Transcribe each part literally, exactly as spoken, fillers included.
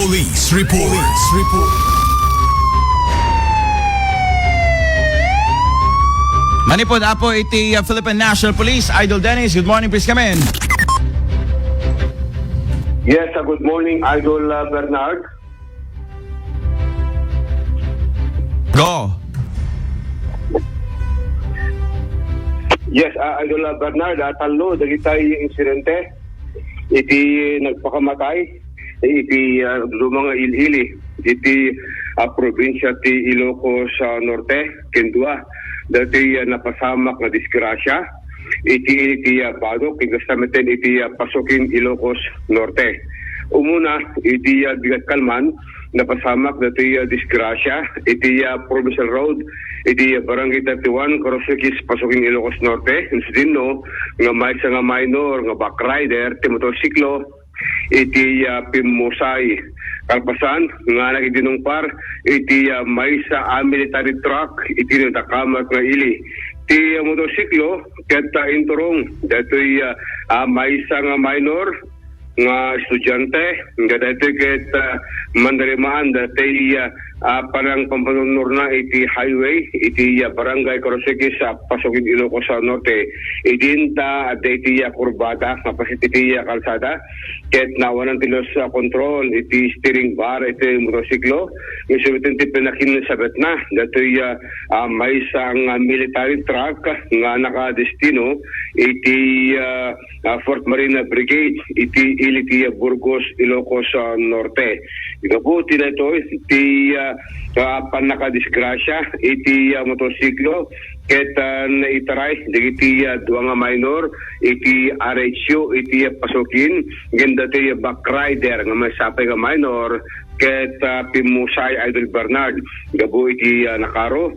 Police report. Manipud, Apo, iti, uh, Philippine National Police, Idol Dennis. Good morning, please come in. Yes, uh, good morning, Idol, uh, Bernard. Go. Yes, uh, Idol, uh, Bernard, uh, tallo dagiti insidente iti nagpakamatay iti, ah, duma nga il-ili iti, ah, probinsia ti Ilocos, ah, Norte, ken dua dati, ah, napasamak nga disgrasya iti, iti, ah, Badoc, ken kasta met iti, ah, Pasukin, Ilocos Norte. Umuna, iti, ah, bigat kalman, napasamak dati, ah, disgrasya iti, ah, Provincial Road, iti, ah, Barangay thirty-one, Corozquiques, Pasukin, Ilocos Norte. Insidente nga maysa nga minor nga backrider ti motorsiklo iti, ah, pimmusay. Kalpasan nga nagidinungpar iti, ah, maysa a military truck iti nadakamat nga ili. Ti, ah, motorsiklo ket, ah, inturong datoy, ah, ah, maysa nga minor nga estudiante, nga datoy ket, ah, mandarima datoy, ah, ah, panangpampanunurna iti highway iti, ah, Barangay Corozquiques, ah, Pasukin, Ilocos, ah, Norte. Idinta adda iti, ah, kurbada nga paset iti, ah, kalsada ket naawanan ti lose, ah, control iti steering bar iti motorsiklo. Isu met ti pinakinsabetna datoy, ah, ah, maysa nga military truck nga nakadestino iti, ah, ah, Fourth Marine Brigade iti ili ti, ah, Burgos, Ilocos, ah, Norte. Gapu ti daytoy ti, ah, ah, pannakadisgrasya iti, ah, motorsiklo ket, ah, naitaray dagiti, ah, dua nga minor iti R H U iti, ah, Pasukin, ken datoy backrider nga maysa pay nga minor ket, ah, pimmusay, Idol Bernard, gapu iti, ah, nakaro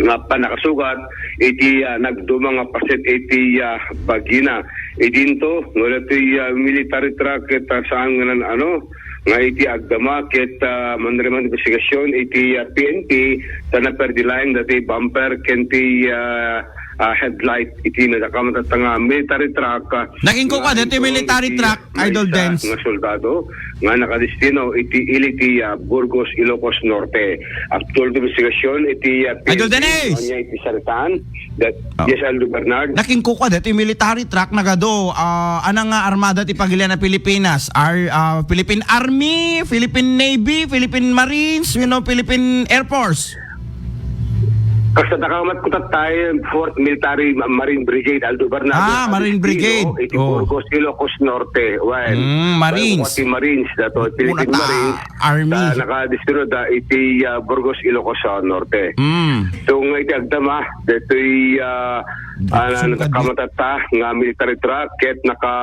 nga pannakasugat iti, ah, nagduma nga paset iti, ah, bagina. Idinto, wala ti, ah, military truck ket, ah, saan nga nan-, ano, nga iti agdama ket, ah, manriman investigasyon iti, ah, P N P, ta naperdi laeng dati bumper ken ti, ah, ah, headlight iti nadakamat nga military truck, ah, Naging kuka nga dati inturong military iti truck, Idol maysa Dens. Nga soldado nga nakadestino iti ili ti, ah, Burgos, Ilocos Norte. Aktual ti investigasyon iti, ah, Idol P N P, Dennis! Ania iti saritaan. That, Oh. Yes, Aldo Bernard. Nakingkukua daytoy military truck nagadu, ah, ana nga armada ti pagilian a Pilipinas? Ar-, ah, Philippine Army, Philippine Navy, Philippine Marines, you know, Philippine Air Force? Kasta ta kamat ko tattay, Fourth Military Ma-, Marine Brigade, Aldo Bernardo. Ah, Marine Brigade. Iti Oh. Burgos, Ilocos Norte. Wen. Mm, Marines. Wen, ti Marines, dato, Philippine Una ta, Marines. Army. Ta, nakadistino da iti, ah, Burgos, Ilocos, ah, Norte. Mm. So, nga iti agdama, detoy, ah, Dito ah, sungkad di- nakamatatta nga military truck, ket naka,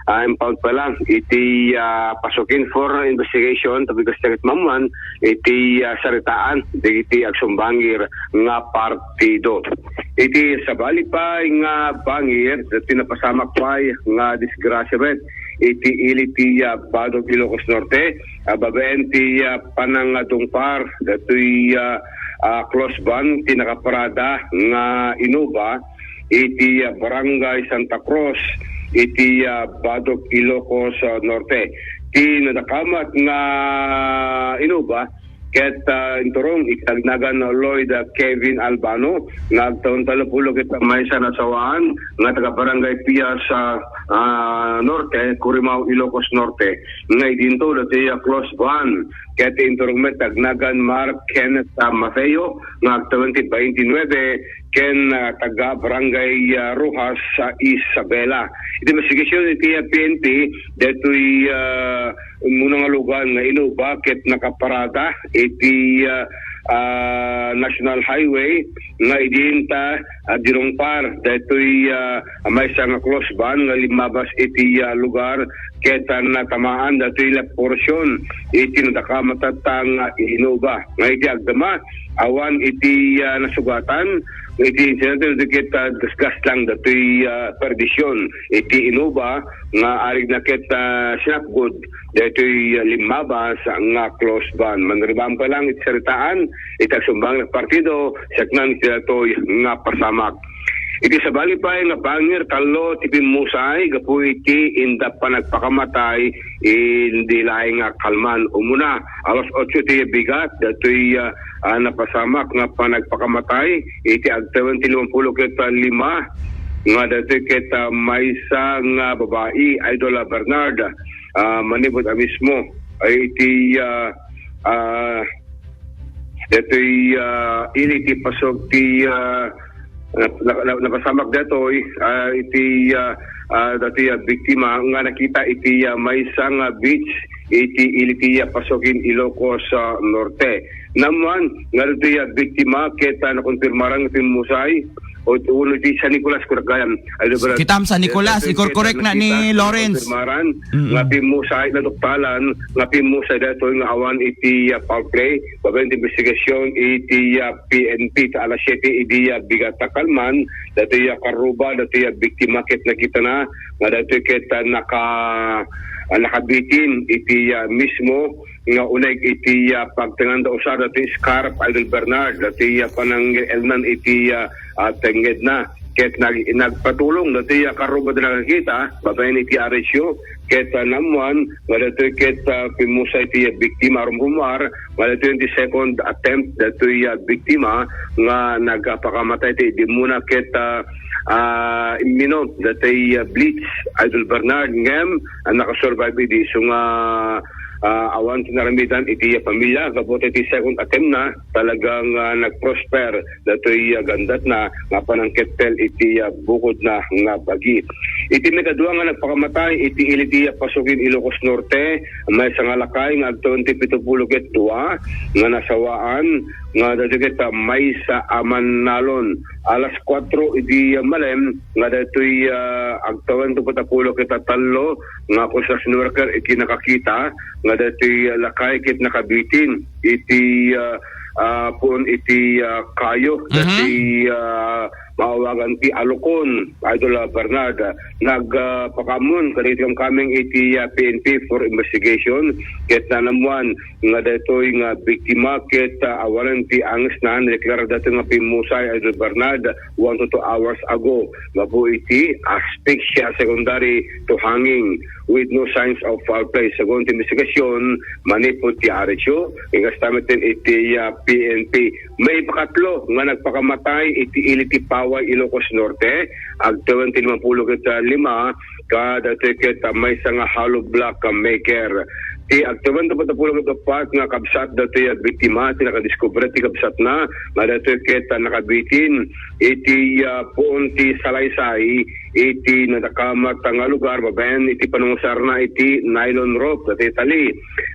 ah, impound pa lang iti, ah, pasukin for investigation, tapos ket mamman, iti, ah, saritaan, dagiti agsumbangir nga partido. Iti sabali pay nga bangir, iti napasamak pay nga disgrasya met, iti ili ti, ah, Badoc, Ilocos Norte, ah, babaen ti, ah, panangadungpar, datoy, ah, ah, close van, ti nakaparada nga Innova, iti, ah, Barangay Santa Cruz, iti, ah, Badoc, Ilocos, ah, Norte. Ti nadakamat nga Innova, ket, ah, inturong iti agnagan Lloyd, ah, Kevin Albano, nga agtawen tallopulo ket maysa nga asawaan, nga taga Barangay Pias, ah, Norte, Curimao, Ilocos Norte. Nga idinto dati, ah, close van, ket inturong met agnagan Mark Kenneth, ah, Mateo, nga agtawen ti twenty-nine, ken, ah, taga Barangay, ah, Roxas, ah, Isabela. Iti investigasyon iti, ah, P N P, daytoy, ah, umuna nga lugar nga Innova ket nakaparada iti, ah, ah, National Highway nga idinta, ah, dinungpar daytoy, ah, maysa nga close van nga limmabas iti, ah, lugar ket, ah, natamaan daytoy la porsyon iti nadakamat a Innova. Nga iti agdama, awan iti, ah, nasugatan, iti insidente ket, ah, gasgas lang datoy, ah, perdisyon iti Innova nga arigna ket, ah, sinapgod daytoy, ah, limmabas nga close van. Manribam pa lang iti saritaan, iti agsumbang nga partido, saknan iti datoy nga pasamak. Iti sabali pay nga bangir, tallo ti pimmusay gapu iti inda panagpakamatay indi laeng nga kalman. Umuna, alas otso ti bigat, datoy, ah, ah, napasamak nga panagpakamatay, iti agtawen ti limampulo ket lima, nga datoy ket, ah, maysa nga babai, Idol, ah, Bernard, ah, manipud a mismo, ay iti, ah, ah, datoy, ah, ili ti pasok ti, ah, na-, na-, na-, napasamak datoy, ah, iti, ah, ah, datoy, ah, biktima nga nakita iti, ah, maysa nga beach iti ili ti, ah, pasokin Ilocos, ah, Norte. Naammuan nga datoy, ah, biktima ket, ah, nakonfirmaran nga pimmusay o, uno iti San Nicolas, Curacayan. Ay, di ba? Kitam San Nicolas, ito, ikorkorek ito, na ni kita, Lawrence. Konfirmaran Mm-mm. nga pimmusay, naduktalan nga pimmusay datoy nga awan iti, ah, foul play. Babaen ti investigasyon iti, ah, P N P ta alas siete idi, ah, bigat a kalman, datoy, ah, karruba, datoy, ah, biktima ket nakitana nga datoy ket, ah, naka-, ah, nakabitin iti, ah, mismo nga uneg iti, ah, pagtenganda usar datoy scarf, Idol Bernard, datoy, ah, panangielnan iti, ah, ah, tengngedna. Ket nag-, nagpatulong datoy, ah, karruba ti nakakita, babaen iti R S U, ket, ah, naammuan nga datoy ket, ah, pimmusay ti biktima, rumrumuar nga datoy ti second attempt datoy, ah, biktima nga nagpakamatay ti idi umuna ket, ah, ah, imminom datoy, ah, bleach, Idol Bernard, ngem, ah, nakasurvive idi. So nga, ah, awan ti naramidan iti, ah, pamilya, gapu ta iti second attempt na, talagang, ah, nag-prosper datoy, ah, gandatna nga panangkettel iti, ah, bukodna nga bagi. Iti maikadua nga nagpakamatay iti ili ti, ah, pasokin Ilocos Norte, maysa nga lakay nga agtawen ti pito pulo ket dua nga nasawaan nga datoy ket, ah, maysa a mannalon. Alas kuatro idi, ah, malem nga datoy, ah, agtawen ti uppat a pulo ket tallo nga construction worker iti nakakita nga datoy, ah, lakay ket nakabitin iti, ah, ah, puon iti, ah, kayo, Mhm. datoy, ah, maawagan ti alukon, Idol, ah, Bernard. Nag, ah, pakaammuan kadagiti kamkameng iti, ah, P N P for investigation, ket naammuan nga daytoy nga biktima ket, ah, awanen ti angesna, nadeklara daytoy nga pimmusay, Idol Bernard, one to two hours ago. Gapu iti asphyxia secondary to hanging with no signs of foul play. Segun ti investigasyon, manipud ti R S U, inkasta met iti, ah, P N P. Maipakatlo nga nagpakamatay iti ili ti Paway, Ilocos Norte, agtawen ti limampulo ket lima, kadaytoy ket maysa nga hollow block maker. Ti agtawen ti uppat a pulo ket uppat nga kabsat daytoy a biktima ti nakadiskubre ti kabsatna nga daytoy ket nakabitin iti, ah, puon ti salaysay iti nadakamat nga lugar babaen iti panungusarna iti nylon rope daytoy tali.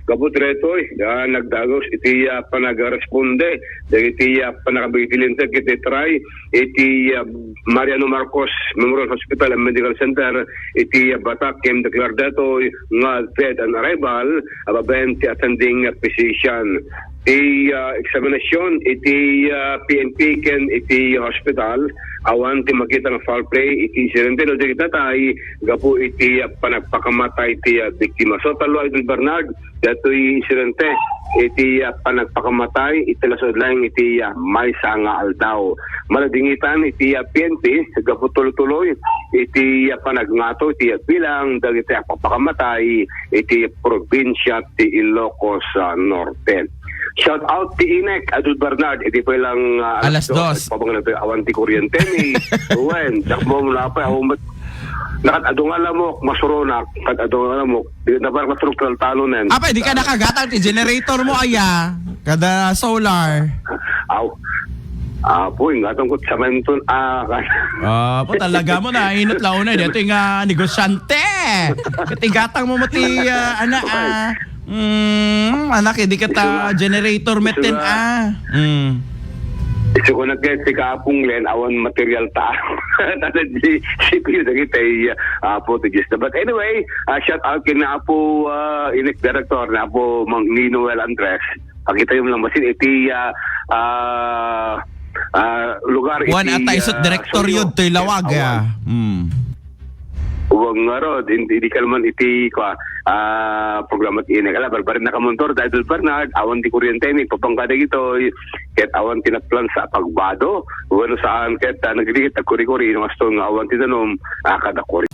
Gapu daytoy, ah, nagdagus iti, ah, panagresponde dagiti, ah, pannakabitin linteg iti tray iti, ah, Mariano Marcos Memorial Hospital and Medical Center iti, ah, Batac ken deklar daytoy nga dead on arrival a babaen ti attending physician. Ti, ah, eksaminasyon iti, ah, P N P ken iti hospital, awan ti makita nga foul play iti insidente no di natay gapu iti, ah, panagpakamatay ti, ah, biktima. So, tallo, Idol Bernard, daytoy insidente iti, ah, panagpakamatay iti nasud laeng iti, ah, maysa nga aldaw. Maladingitan iti, ah, P N P gapu tuloy-tuloy iti, ah, panagngato iti, ah, bilang dagiti agpapakamatay iti probinsia ti Ilocos, ah, Norte. Shout out ti Inek, Idol Bernard, iti pay lang, ah, Alas alas dos, dos. Pabang na awan ti kuryente ni. Wen, dakmo mo na pa, awan met-, nakat adu nga lamok, masuronak, kat adu nga lamok, di na parang maturog kal talo nen. Apay, di ka nakagatang ti generator mo, aya. Kada solar. Aw. Apo, ingatang ko sa menton, ah, kan- Ah, po talaga mo na inot launay dito nga negosyante. Katigatang mo mati, ah, ana, ah. Mm, anak, hindi ka ta generator metten, ah. Mm. Isu ko nagkaya si Kapong Len, awan material ta. Tata di, si Kuya Dagitay, ah, po, to just. But anyway, ah, shout out kay na Apo, ah, Inek Director, na Apo Mang Ninoel Andres. Pakita yung lang masin, iti, ah, ah, ah, lugar, Juan iti, Ataisot, ah, Director Soyo. Yun, to'y lawag, awan. Ah. Mm. Uwag nga rod, hindi, hindi ka naman iti, kwa, ah, programa ti Inek. Ala, barbarin na kamuntor, Idol Bernard, awan ti kuryente, may papangkada gitoy, ket awan ti naplan sa pagbado, wano saan, ket, ah, nagdikit, nagkuri-kuri, ino nga stone nga awan ti danum, ah, kada kuri.